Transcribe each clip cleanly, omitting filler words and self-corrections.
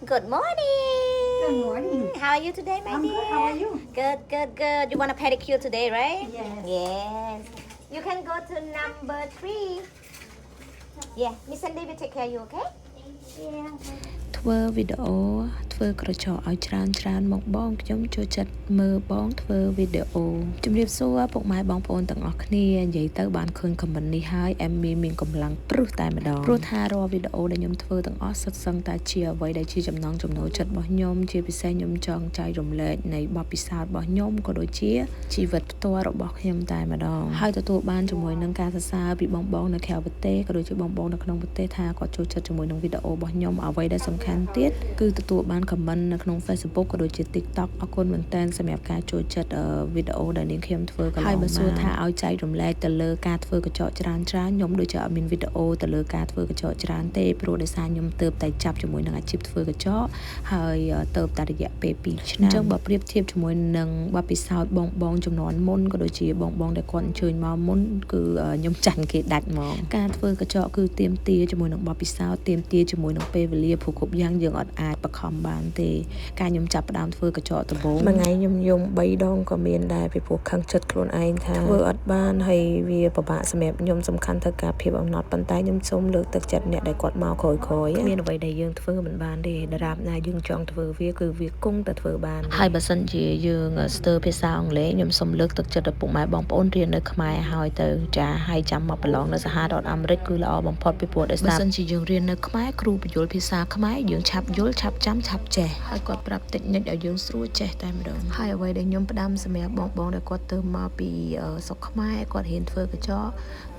Good morning. Good morning. How are you today, my I'm dear? good. How are you? Good, good, good. You want a pedicure today, right? Yes. Yes. You can go to number 3. Yeah, Miss Sandy will take care of you, okay? Yeah. ធ្វើវីដេអូធ្វើក្រចកឲ្យច្រើនច្រើនមកបងខ្ញុំចូលចិត្តមើលបងធ្វើវីដេអូជំរាបសួរពុកម៉ែបងប្អូនទាំងអស់គ្នានិយាយទៅបានឃើញ comment នេះហើយអែមមីមានកម្លាំងព្រឹសតែម្ដងព្រោះថារាល់វីដេអូដែលខ្ញុំធ្វើទាំងអស់សុទ្ធសឹងតែជាអ្វីដែលជាចំណង់ចំណូលចិត្តរបស់ខ្ញុំជាពិសេសខ្ញុំចង់ចែករំលែកនៃបទពិសោធន៍របស់ខ្ញុំក៏ដូចជាជីវិតផ្ទាល់របស់ខ្ញុំតែម្ដងហើយទទួលបានជាមួយនឹងការសរសើរពីបងបងនៅក្រៅប្រទេសក៏ដូចជាបងបងនៅក្នុងប្រទេសថាគាត់ចូលចិត្តជាមួយនឹងវីដេអូរបស់ខ្ញុំអ្វីដែលសំខាន់ទៀតគឺទទួលបាន comment នៅក្នុង Facebook ក៏ដូចជា TikTok អរគុណមែនទែនសម្រាប់ការចូលចិត្តវីដេអូដែលនាងខ្ញុំធ្វើកន្លងមកហើយបើសួរថាឲ្យចែករំលែកទៅលើការធ្វើក្រចកច្រើនច្រើនខ្ញុំដូចជាអត់មានវីដេអូទៅលើការធ្វើក្រចកច្រើនទេព្រោះដោយសារខ្ញុំទើបតែចាប់ជាមួយនឹងអាជីពធ្វើក្រចកហើយទើបតែរយៈពេល2ឆ្នាំអញ្ចឹងបើប្រៀបធៀបជាមួយនឹងបទពិសោធន៍បងបងជំនាន់មុនក៏ដូចជាបងបងដែលគាត់អញ្ជើញមកមុនគឺខ្ញុំចាញ់គេដាច់ហ្មងការធ្វើក្រចកគឺទាមទារជាមួយនឹងបទពិសោធន៍ទាមទារជាមួយនឹងពេលវេលាព្រោះគ្រប់យ៉ាងយើងអត់អាចបខំបានទេការខ្ញុំចាប់ផ្ដើមធ្វើក្រចកដំបូងមួយថ្ងៃខ្ញុំយំ3ដងក៏មានដែរពីព្រោះខឹងចិត្តខ្លួនឯងថាធ្វើអត់បានហើយវាពិបាកសម្រាប់ខ្ញុំសំខាន់ត្រូវការភាពអំណត់ប៉ុន្តែខ្ញុំសូមលើកទឹកចិត្តអ្នកដែលគាត់មកក្រោយៗគ្មានអ្វីដែលយើងធ្វើមិនបានទេដរាបណាយើងចង់ធ្វើវាគឺវាគង់តែធ្វើបានហើយបើសិនជាយើងស្ទើរភាសាអង់គ្លេសខ្ញុំសូមលើកទឹកចិត្តដល់ពុកម៉ែបងប្អូនរៀននៅខ្មែរហើយទៅចាហើយចាំមកប្រឡងនៅសហរដ្ឋអាមេរិកគឺល្អបំផុតពីព្រោះដោយសារបើសិនជាយើងរៀននៅខ្មែរគ្រូពន្យល់ភាសាខ្មែរយើងឆាប់យល់ឆាប់ចាំឆាប់ចេះហើយគាត់ប្រាប់តិចនិចឲ្យយើងស្រួលចេះតែម្ដងហើយអ្វីដែលខ្ញុំផ្ដាំសម្រាប់បងបងដែលគាត់ទៅមកពីស្រុកខ្មែរគាត់រៀនធ្វើក្រចក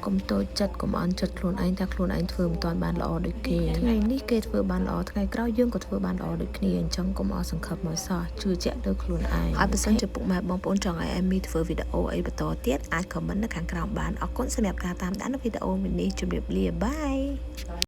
កុំតូចចិត្តកុំអន់ចិត្តខ្លួនឯងថាខ្លួនឯងធ្វើមិនទាន់បានល្អដូចគេថ្ងៃនេះគេធ្វើបានល្អថ្ងៃក្រោយយើងក៏ធ្វើបានល្អដូចគ្នាអញ្ចឹងកុំអស់សង្ឃឹមមកសោះជឿជាក់លើខ្លួនឯងហើយបើសិនជាពុកម៉ែបងប្អូនចង់ឲ្យអេមីធ្វើវីដេអូអីបន្តទៀតអាច comment នៅខាងក្រោមបានអរគុណសម្រាប់ការតាមដានវីដេអូមួយនេះជម្រាបលា bye.